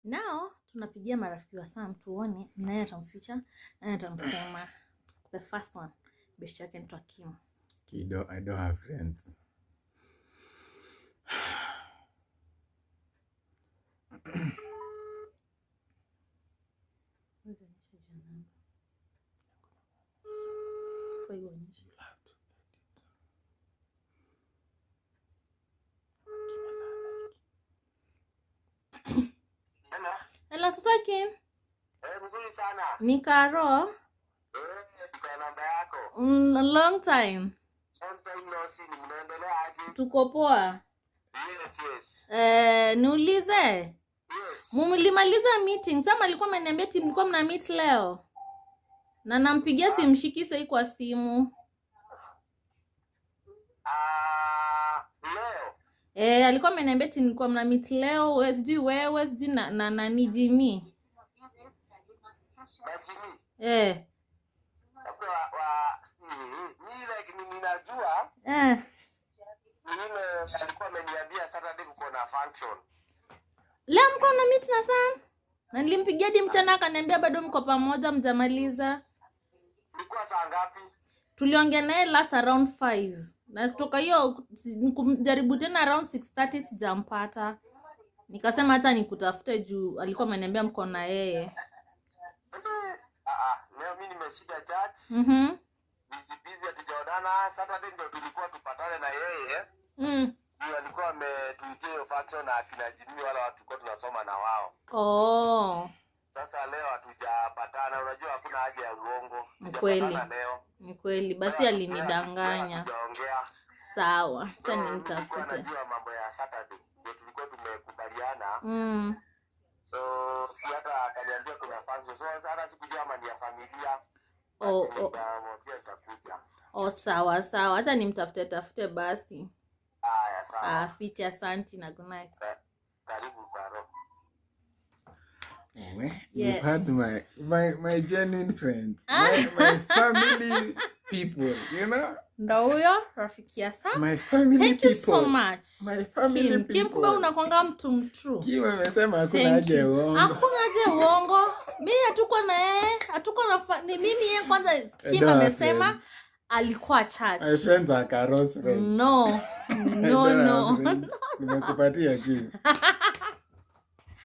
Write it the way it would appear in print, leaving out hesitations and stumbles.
Now tunapigia marafiki wa Sam tuone nani atamficha, nani atamsema. The first one, best yake anaitwa Kim. Kido, I don't have friends. Huwezi onyesha jina langu. Before you onyeshe. You'll have to edit. Hello. Hello, sasa Kim. Eh, mzuri sana. Ni Karo. Eh, niko na namba yako. Long time. Long time no see, mnaendelea aje? Tuko poa. Yes. Eh, niulize. Yes. Mumlimaliza meeting? Sam alikuwa ameniambia ati mlikuwa mna meet leo. Na nampigia simshiki sahii kwa simu. Ah, leo. Eh, alikuwa ameniambia ati mlikuwa mna meet leo, we sijui wewe, sijui na nani Jimmy. Na Jimmy. Eh. Labda wa mi like ninajua ni ile alikuwa ameniambia Saturday kuko na function. Leo mko mna meet na Sam? Na nilimpigia hadi mchana akaniambia bado mko pamoja mjamaliza. Ilikuwa saa ngapi? Tuliongea naye last around 5. Na kutoka hiyo kumjaribu tena around 6:30 sijampata. Nikasema hata nikutafute juu alikuwa ameniambia mko na yeye. Ah, leo mi nimeshida church. Busy busy hatujaonana. Saturday ndio tulikuwa tupatane na yeye. Ndio alikuwa ametuitia hiyo function na akina Jimmy wala watu tulikuwa tunasoma na wao. Oh. Sasa leo hatujapatana, unajua hakuna haja ya uongo. Ni kweli. Hatujapatana leo. Ni kweli. Basi Leo alinidanganya. hatujaongea. Sawa. Acha So, nilikuwa nimtafute. najua mambo ya Saturday ndio tulikuwa tumekubaliana. So si hata akaniambia kuna function. So hata sikujua ama ni ya familia. Oh. Nikamwambia nitakuja. Oh, sawa sawa. Acha nimtafute tafute basi. Haya, sawa. Ah, ficha, asante na good night. Karibu Karo. We, Yes. you've had my genuine friends, my family people, you know? Ndo huyo rafiki ya Sam. My family Thank you people. so much. My family Kim, people. Kim kumbe unakwanga mtu mtrue. Kim amesema hakuna Thank haja ya you. uongo. Hakuna haja ya uongo. Mimi hatuko na yeye, hatuko na ni mimi yeye kwanza Kim don't have amesema friends. alikuwa church. My friends are Karo's friends. No. I No, don't no. have friends. Nimekupatia Kim.